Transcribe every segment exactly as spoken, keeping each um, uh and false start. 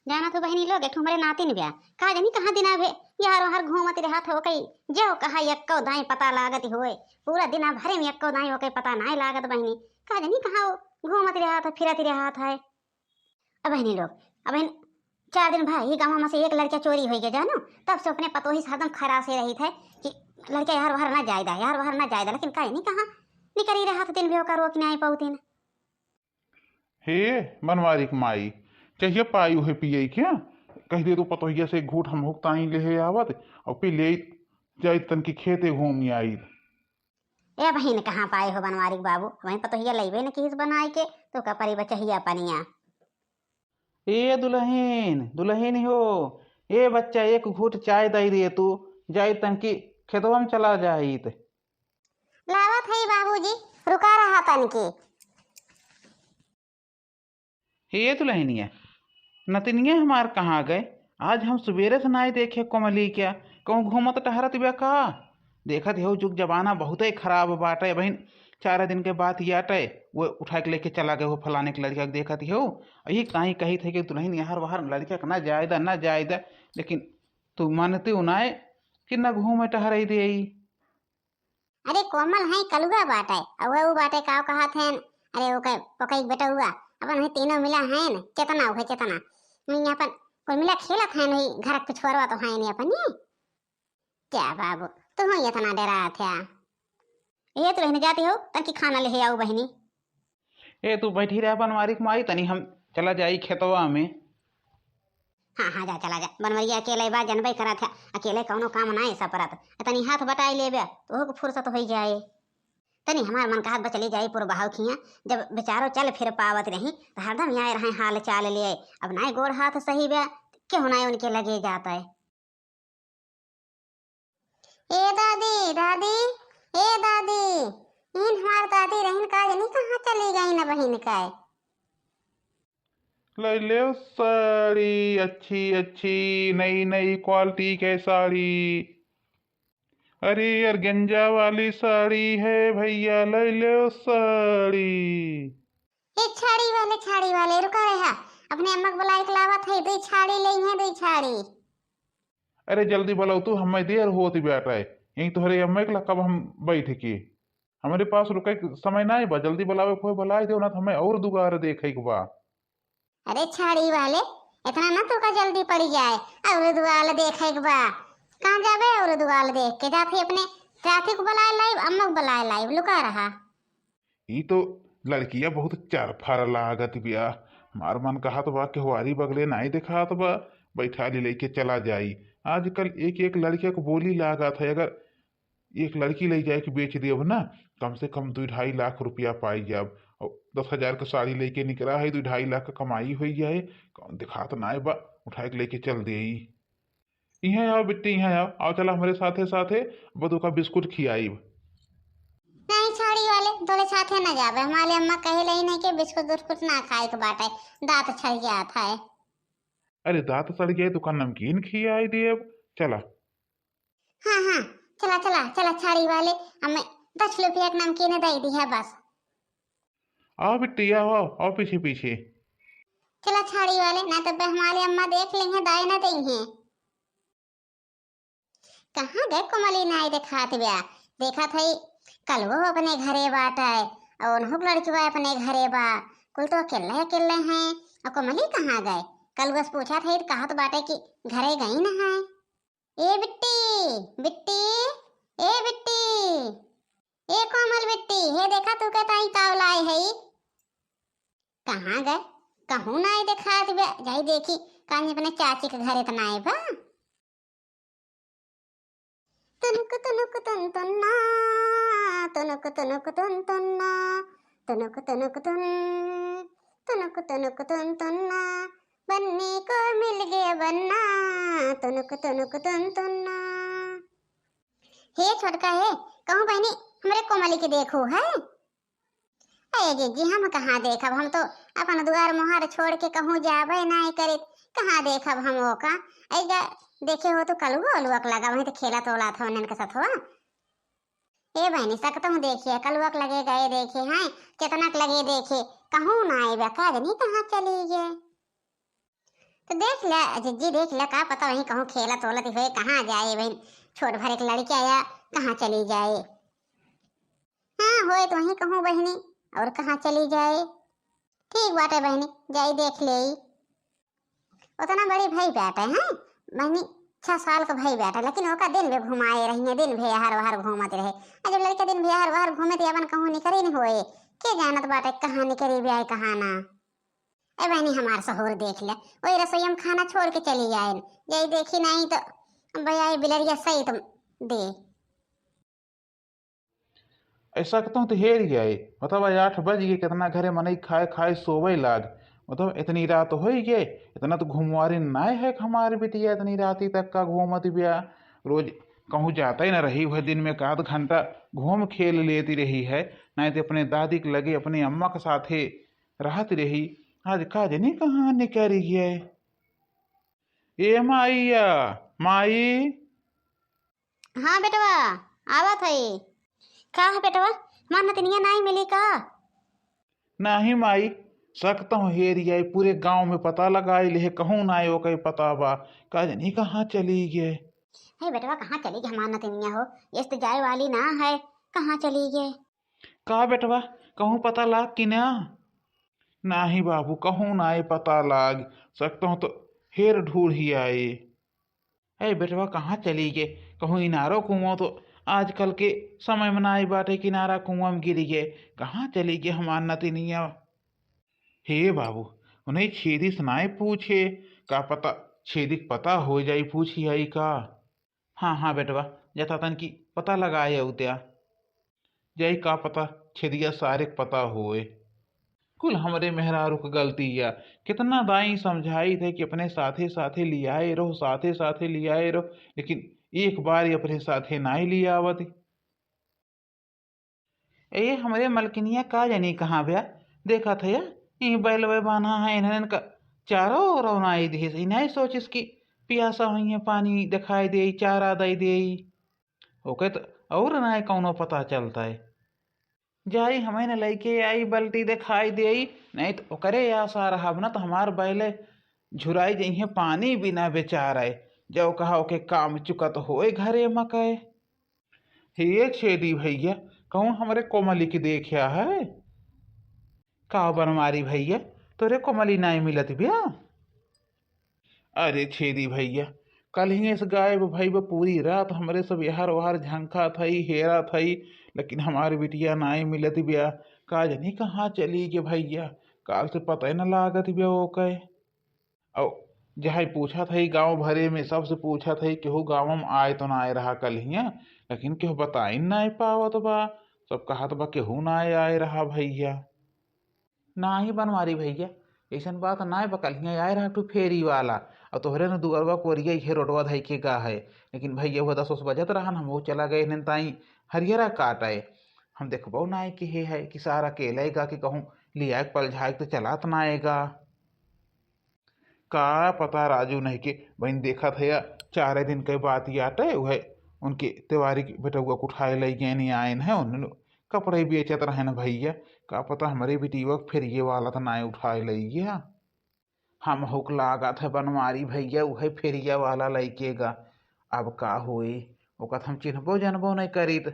जानत हो बहिनी लोग, एक ठो हमरे नातिन ब्या, का जानी कहाँ दिना भे यार वहार घूमत रहत हो कई, जो कहा यक्को दाई पता लागत होए, पूरा दिना भरे में यक्को दाई ओके पता नाय लागत बहिनी, का जानी कहाँ वो घूमत रहत है, फिरत रहत है। अब बहिनी लोग, अब बहिन, चार दिन भा ये गाँव में से एक लड़का चोरी होई गया जानो, तब से अपने पतोही से हरदम खरासे रहित है कि लड़का यार वहार ना जायदा, यार वहार ना जायदा, लेकिन का जानी कहाँ निकरी रहत दिन भी ओका रोक नाय पाउतीन। हे बनवारी के माई, चाहिए पाई उहे पिए क्या? कह दे तो पतोहिया से घूट हम हुक ताई ले आवत और पी ले जाई तन की खेते घूम आई। ए बहिन, कहाँ पाए हो बनवारी के बाबू? वहीं पतोहिया लइबे न किहिस बनाए के, तो का परी बचहिया पनिया। ए दुलहिन, दुलहिन हो, ए बच्चा, एक घूट चाय दई दे तू, जाई तन की खेतवा में चला जाइत। लावत है बाबूजी, रुका रहा तन की। हे दुलहिनिया, नतिनिया हमार कहाँ गए? आज हम सुबेरे से नाई देखे कोमली क्या, कहूँ घूमत टहरत बा का? देखत हो जुग जमाना बहुते खराब बाटे। बहिन, चार दिन के बात याटे, वो उठा के लेके चला गए हो फलाने के लड़का के। देखत हो, यही ताई कही थे कि दुलहिन यार वहार लड़का के ना जायदा, ना जायदा, लेकिन तू मानते हो नाय कि ना घूमे टहरे दे। अरे कोमल है, कलुआ बाटे, अउहे उ बाटे, का कहत हैं, अरे ओके, ओके एक बेटउआ, अपन है तीनों मिला हैं, चेतना, ओके चेतना। वहीं अपन कुल मिला खेलत हैं, वही घर के पिछुआरवा तो हैं नहीं अपन ही। क्या बाबू, तू ही इतना डरात है? ये तो रहने जाती हो, तन की खाना ले आओ बहिनी। ए, तू बैठी रह बनवारी के माई, तनी हम चला जाई खेतवा में। हाँ, हाँ, जा, चला जा। बनवरिया अकेले बा, जनबे करत है, अकेले कौनो काम नाय सपरत। तनी हाथ बटाई लेबे, तो ओहू के फुर्सत होई जाए। तनी हमार मन कहत बा चली जाई पुरबाहू खिया, जब बेचारो चल फिर पावत रही, तो हरदम यहाँ रहे हाल चाल ले। अब नाय गोड़ हाथ सही बे, केहू नाय उनके लगे जात है। ए दादी, दादी, ए दादी, इन हमार दादी रहिन, का जानी कहाँ चली गई न बहिन का। ले लेव साड़ी, अच्छी अच्छी नई नई quality के साड़ी। अरे organza वाली साड़ी है भैया, ले लेव साड़ी। ए छाड़ी वाले, छाड़ी वाले, रुका रहा, अपने अम्मा के बुलाए के लावत है, दुई छाड़ी ले हैं, दुई छाड़ी। अरे जल्दी बुलाओ तू, हमें देर होत बाटे, यहीं तोहरे अम्मा के लक्का हम बैठ के, हमरे पास रुके के समय नाय बा, जल्दी बुलावे कोई बुलाए दे, ना तो हमें और दुआर देखे के बा। अरे छाड़ी वाले, इतना ना तोका जल्दी पड़ी जाए, और दुआर देखे के बा, कहाँ जाबे और दुआर देख के? जात ही अपने चाची को बुलाए लाइब, अम्मा को बुलाए लाइब, लुका रहा। ई तो लड़किया बहुत चरफर लागत बिया। हमार मन कहत बा केहुआरी बगले नाई देखात बा, बैठा ली लेके चला जाई। आजकल एक एक लड़किया के बोली लागत है, अगर एक लड़की ले जाए के बेच देब ना, कम से कम दुई ढाई लाख रुपया पाई जाब। और दस हजार के साड़ी लेके निकला है, दुई ढाई लाख के कमाई होई जाए। कौन देखात नाई बा, उठाए के लेके चल देई। इहाँ आओ बिट्टी, इहाँ आओ, आओ चला हमरे साथे साथे, बदू का बिस्कुट खियाइब। नहीं छाड़ी वाले, तोरे साथे ना जाबे, हमारे अम्मा कहे लई नहीं के बिस्कुट उस्कुट ना खाए के बाटे, दांत छड़ जात है। अरे दांत सड़ गए तो का नमकीन खियाई देब, चला। हाँ हाँ, चला चला चला छाड़ी वाले, हमें दस रुपया के नमकीन दे दी है बस। आओ बिट्टी, आओ, आओ, आओ पीछे पीछे। चला छाड़ी वाले, ना तो हमारे अम्मा देख लेंगे, दाए ना देंगे। कहाँ गए कोमली नाई देखात ब्या? देखत हई कलुओ अपने घरे बाटे, और उनहु के लड़कवा अपने घरे बा। कुल तो अकेले अकेले हैं। और कोमली कहाँ गए? कलुआ से पूछत हई तो कहत बाटे कि घरे गई न है। ए बिट्टी, बिट्टी, ए बिट्टी, ए कोमल बिट्टी, हे देखा तू के ताई काव लाए हई। कहाँ गए? कहूँ नाई देखात बे। जाई देखी, कान अपने चाची के घरे त नाई बा। तुनुक तुनुक तुन तुन्ना, तुनुक तुनुक तुन तुन्ना, तुनुक तुनुक तुन, तुनुक तुनुक तुन तुन्ना, बन्नी को मिल गया बन्ना, तुनुक तुनुक तुन तुन्ना। हे छोटका हे, कहूँ बहिनी, हमरे कोमली के देखो है। अरे जीजी, हम कहाँ देखब, हम तो अपन दुआर मुहार छोड़ के कहूँ जाबे नाई करित, कहाँ देखब हम ओका। ऐजा देखे हो तो कलुआ उलुआ के लगा, वहीं तो खेला तोला था उन्हन के सथवा। ए बहिनी, सकतहूँ देखिए, कलुआ के लगे गए देखे हैं, चेतना के लगे देखे, कहूँ ना आए बा, का जानी कहाँ चली गए। तो देख ले जिज्जी, देख ले, का पता वहीं कहूँ खेलत ओलत होए, कहाँ जाए बहिन, छोट भर एक लड़की आया, कहाँ चली जाए। हाँ, होए तो वहीं कहूँ बहिनी, और कहाँ चली जाए। ठीक बाटे बहिनी, जाई देख लेई। उतना बड़ी भई बाटे, हैं बहिनी, छह साल का भई बाटे, लेकिन ओका दिन भे घुमाए रही है, दिन भे हर वहर घूमत रहे। आ जब लड़का दिन भे हर वहर घूमे तो अपन कहूँ निकरी नहीं होए, के जानत बाटे कहाँ निकरी ब्याह कहाँ ना। ए बहिनी, हमार सहूर देख ले, वही रसोईया में खाना छोड़ के चली आए, यही देखी नहीं तो भैया ये बिलरिया सही तुम दे। ऐसा कहता हूँ तो हेर गया है, मतलब आज आठ बज गए, कितना घरे मनई खाए खाए सोवे लाग, मतलब इतनी रात हो ही गए, इतना तो घुमवारी नाय है कि हमारे बिटिया इतनी राती तक का घूमत बिया। रोज कहूँ जाता ही ना रही, वह दिन में एक आध घंटा घूम खेल लेती रही है, नहीं तो अपने दादी के लगे अपनी अम्मा के साथे रहत रही। आज का जनी कहाँ निकरी गए। ए माइया, माई। हाँ बेटवा, आवत है। का है बेटवा, हमार नतनिया नाई मिली का? नाही माई, सक तो हेरी आई, पूरे गांव में पता लगाई ले, कहूँ नाई ओके पता बा, का जनी कहाँ चली गए। हे बेटवा, कहाँ चली गए हमार नतनिया हो? ये तो जाए वाली ना है, कहाँ चली गए? का बेटवा, कहूँ पता लाग कि ना? नाही बाबू, कहूँ नाई पता लाग, सकता हूँ तो हेर ढूढ़ ही आए। ए बेटवा, कहाँ चली गए? कहूँ इनारो कुआं तो आजकल के समय में नाई बाटे, किनारा कुआं में गिरी गए। कहाँ चली गए हमार नतिनिया? हे बाबू, उन्हें छेदी से नाई पूछे, का पता छेदी के पता हो जाई, पूछी आई का? हाँ, हाँ बेटवा, जता तन की पता लगाए उद्या। जाई का पता छेदिया सारे के पता होए। कुल हमरे मेहरारू के गलती या। कितना दाई समझाई थे कि अपने साथे साथे लियाए रहो, साथे साथे लियाए रहो, लेकिन एक बार ही अपने साथे नाई लियावत। ए, हमरे मलकिनिया का जनी कहाँ ब्या? देखत है, ई बैलवे बान्हा है, इन्हन का चारो ओर नाई दिहिस। इन्हें सोचिस कि पियासा हुई है, पानी दिखाई देई, चारा दई देई। ओके तो और नाई कौनो पता चलता है। जाई हमें न लइके आई, बल्टी दिखाई देई, नहीं तो ओकरे आसा रहब न तो हमार बैले झुराई जइहे पानी बिना बेचारे। जौ कहा ओके काम चुकत होए घरे मकए। हे छेदी भैया, कहूँ हमरे कोमली के देख्या है? का बनवारी भैया, तोरे कोमली नाई मिलत ब्या? अरे छेदी भैया, कल ही से गायब भई बा, पूरी रात हमरे सब यहर ओहर झंखा थई, हेरा थई, लेकिन हमार बिटिया नाई मिलत ब्या। का जनी कहाँ चली गे भैया, काल से पता ही न लागत ब्या ओके। और जहाँ पूछा थई गाँव भरे में, सबसे पूछा थई, केहू गाँव में आए तो ना आए रहा कल हिया, लेकिन केहू बताई ना पावत बा, सब कहत बा केहू ना आए, आए रहा भैया। नाही बनवारी भैया, अइसन बात नाय बा, कल हियाँ आए रहा एक ठो फेरी वाला, और तोहरे न दुअरवा कोरिया इहे रोडवा धइ के गा है। लेकिन भैया, वो दस उस बजत रहन, हम वो चला गए हन ताई हरियरा काटे। हम देखबो नाय कि हे है कि सारा अकेले गा कि कहूँ लिया के पलझाए के तो चलात नाय गा। का पता राजू नहीं के बहिन, देखत है या चारे दिन के बात ही आटे, उहे उनके तिवारी के बेटउआ के उठाए लइ गए नहीं आए हैं, उन्होंने कपड़े बेचत रहे न भैया, का पता हमरे बिटिया के फेरिये वाला तो नाय उठाए लइ गया। हम हुक लागत है बनवारी भैया, उहे फेरिया वाला लइके गा। अब का होई, ओका त हम चिन्हबो जनबो नहीं करीत।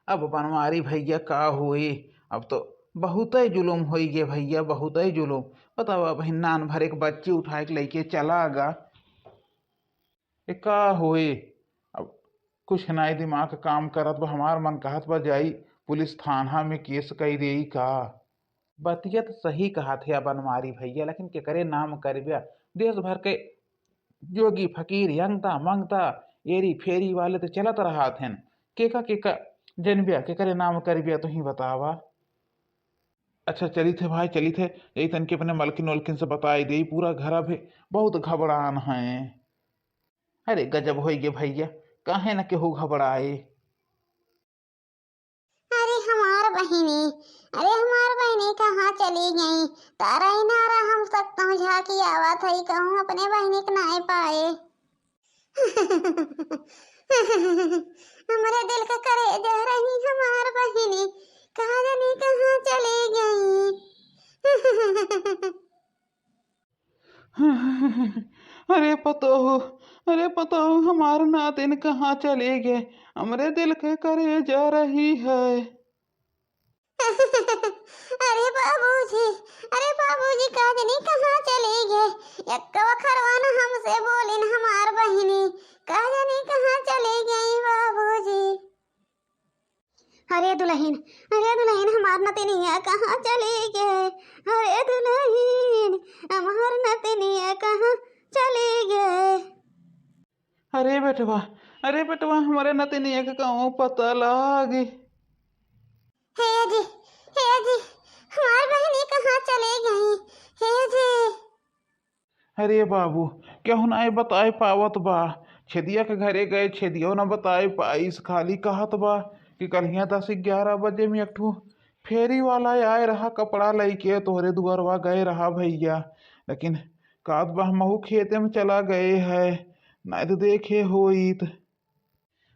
अब बनवारी भैया का होई, अब तो बहुतै जुलुम होई गे भैया, बहुतै जुलुम। बतावा, अबहिन नान भर एक बच्ची उठाए के लइके चला गा। ए, का होए? अब कुछ नाई दिमाग काम करत बा। हमार मन कहत बा जाई पुलिस थाना में केस कई देई का। बतिया तो सही कहत है बनवारी भैया, लेकिन केकरे नाम करब्या? देश भर के जोगी फकीर, यंगता मंगता, एरी फेरी वाले तो चलत रहत हैं। केका केका जनब्या, केकरे नाम करब्या, तू ही बतावा। अच्छा चलित है भाई, चलित है, यही तन के अपने मलकिन वलकिन से बताई देई, पूरा घर अभी बहुत घबरान है। अरे गजब होई गे भैया, काहे न केहू घबराए। अरे हमार बहिनी, अरे हमार बहिनी कहाँ चली गई? तारा इनारा हम सब तो झाँकी आवत है, कहूँ अपने बहिनी के नाय पाए। हमरे दिल के करेजा रही हमार बहिनी, कहाँ जानी कहाँ चली गई। अरे पतोहू, अरे पतोहू, हमार नातिन कहाँ चली गए? हमरे दिल के करेजा रही है। अरे बाबूजी, अरे बाबूजी, का जानी कहाँ चली गए? एक्को अखरवा न हमसे बोलिन हमार बहिनी, का जानी कहाँ चली गई बाबूजी। अरे दुलहिन, अरे दुलहिन, हमार नतिनिया कहाँ चली गए? अरे दुलहिन, हमार नतिनिया कहाँ चली गए? अरे बेटवा, अरे बेटवा, हमरे नतिनिया के कहूँ पता लागी। हे जी, हे जी, हमार बहिनी कहाँ चली गई? हे जी। अरे बाबू, केहू नाई बताए पावत बा। छेदिया के घरे गए, छेदियो न बताए पाइस, खाली कहत बा कि कल्हिया दस ग्यारह बजे में एक ठो फेरी वाला आए रहा कपड़ा लइके, तोहरे दुआरवा गए रहा भइया, लेकिन कहत बा हमहू खेते में चला गए है, नाई तो देखे होइत।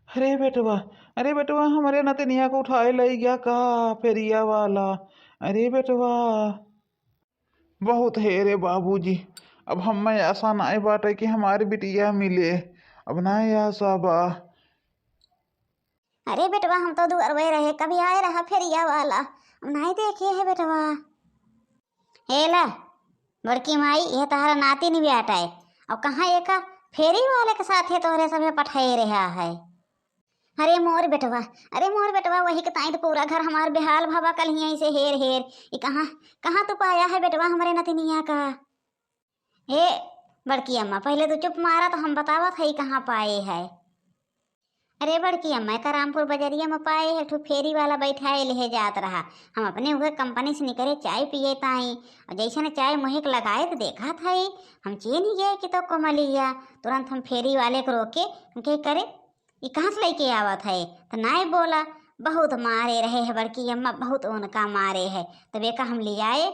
अरे बेटवा, अरे बेटवा, हमरे नतनिया को उठाए लई गया का फेरिया वाला? अरे बेटवा, बहुत है रे बाबूजी, अब हम्मे आसा नाय बाटे कि हमार बिटिया मिले, अब नाय आसा बा। अरे बेटवा, हम तो दुअरवे रहे, कभी आए रहा फेरिया वाला, हम नाय देखे है बेटवा। हे ला बड़की माई, यह तहरा नाती नहीं बेटा है, और कहाँ एका फेरी वाले के साथ है तोहरे सभे पठाए रहा है। अरे मोर बेटवा, अरे मोर बेटवा, वही के ताई तो पूरा घर हमार बेहाल भवा कल हियाँ से हेर हेर। ये कहाँ, कहाँ तू पाया है बेटवा हमरे नतिनिया का? हे बड़की अम्मा, पहले तू चुप मारा तो हम बतावत है कहाँ पाए है। अरे बड़की अम्मा, एका रामपुर बजरिया में पाए, एक ठो फेरी वाला बैठाए लेहे जात रहा। हम अपने उहे कंपनी से निकरे चाय पिए ताई, और जैसे ने चाय मुँहे के लगाए तो देखा था ही, हम चीन गए कि तो कोमलिया। तुरंत हम फेरी वाले को रोके, हम कहे, "करे, ये कहाँ से लेके आवत है?" तो नाय बोला, बहुत मारे रहे है बड़की अम्मा, बहुत उनका मारे है। तब एका हम ले आए,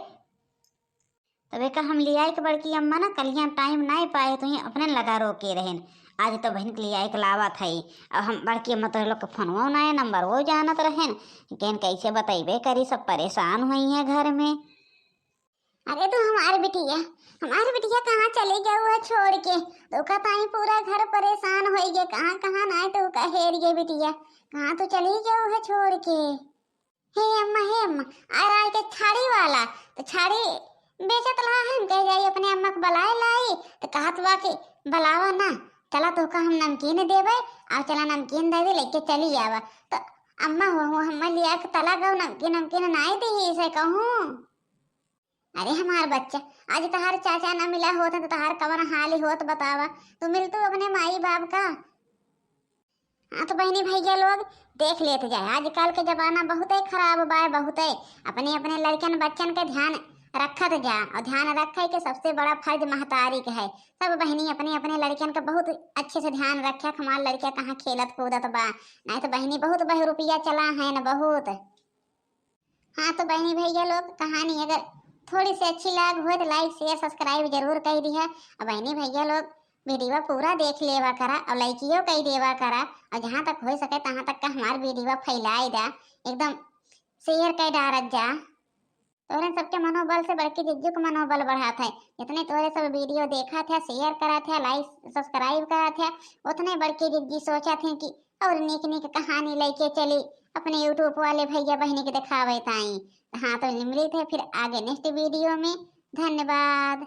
तब एका हम ले आए के बड़की अम्मा ना कलिया टाइम नाय पाए, तो ही अपने लगा रोके रहेन। आज तो बहन के ले आए के लावत है। अब हम बड़की अम्मा तो लोग के फोनवो नाय, नंबर वो जानत रहेन, केन कैसे बतैबे करी, सब परेशान हुई है घर में। अरे तू हमार बिटिया, हमार बिटिया कहाँ चली गऊ है छोड़ के? तो का ताई पूरा घर परेशान होई गए, कहाँ कहाँ नाय तो का हेर गए बिटिया, कहाँ तू चली गऊ है छोड़ के? हे अम्मा, हे अम्मा, आ रहा है के छाड़ी वाला, तो छाड़ी बेचत रहा है, हम कह जाई अपने अम्मा के बुलाए लाई, तो कहत बा कि बुलावा ना, चला तोहका हम नमकीन देबे, और चला नमकीन दे दे, लेके चली आवा। तो अम्मा हो, हो, हम लिया के तला गऊ नमकीन, नमकीन नाय दे इसे कहूँ। अरे हमार बच्चा, आज तहार चाचा न मिला होत तो तहार कवन हाल होत बतावा। तू मिलतू अपने माई बाप का। हाँ तो बहनी भैया लोग, देख लेत जाए, आजकल के जमाना बहुते खराब बा, बहुते। अपने अपने लड़कन बच्चन के ध्यान रखत जा, और ध्यान रखे के सबसे बड़ा फर्ज महतारी के है। सब बहनी अपने अपने लड़कन के बहुत अच्छे से ध्यान रखे, हमार लड़का कहाँ खेलत कूदत बा, नहीं तो बहनी बहुत बहुरुपिया चला है न बहुत। हाँ तो बहनी भैया लोग, कहानी अगर थोड़ी सी अच्छी लाग हो तो like share subscribe जरूर कर दिया। और बहनी भैया लोग, वीडियो पूरा देख लेवा करा और लाइकियो कर देवा करा, और जहाँ तक हो सके तहाँ तक का हमार वीडियो फैलाई दा, एकदम share कर डारत जा। तोहरे सबके मनोबल से बड़की जिज्जू के मनोबल बढ़ात है। जितने तोहरे सब वीडियो देखत है, share करत है, like subscribe करत है, उतने बड़की जिज्जी सोचत हैं कि और नीक नीक कहानी लेके चली अपने YouTube वाले भैया बहनी के दिखावे ताई। हाँ तो मिलत है फिर आगे next वीडियो में। धन्यवाद।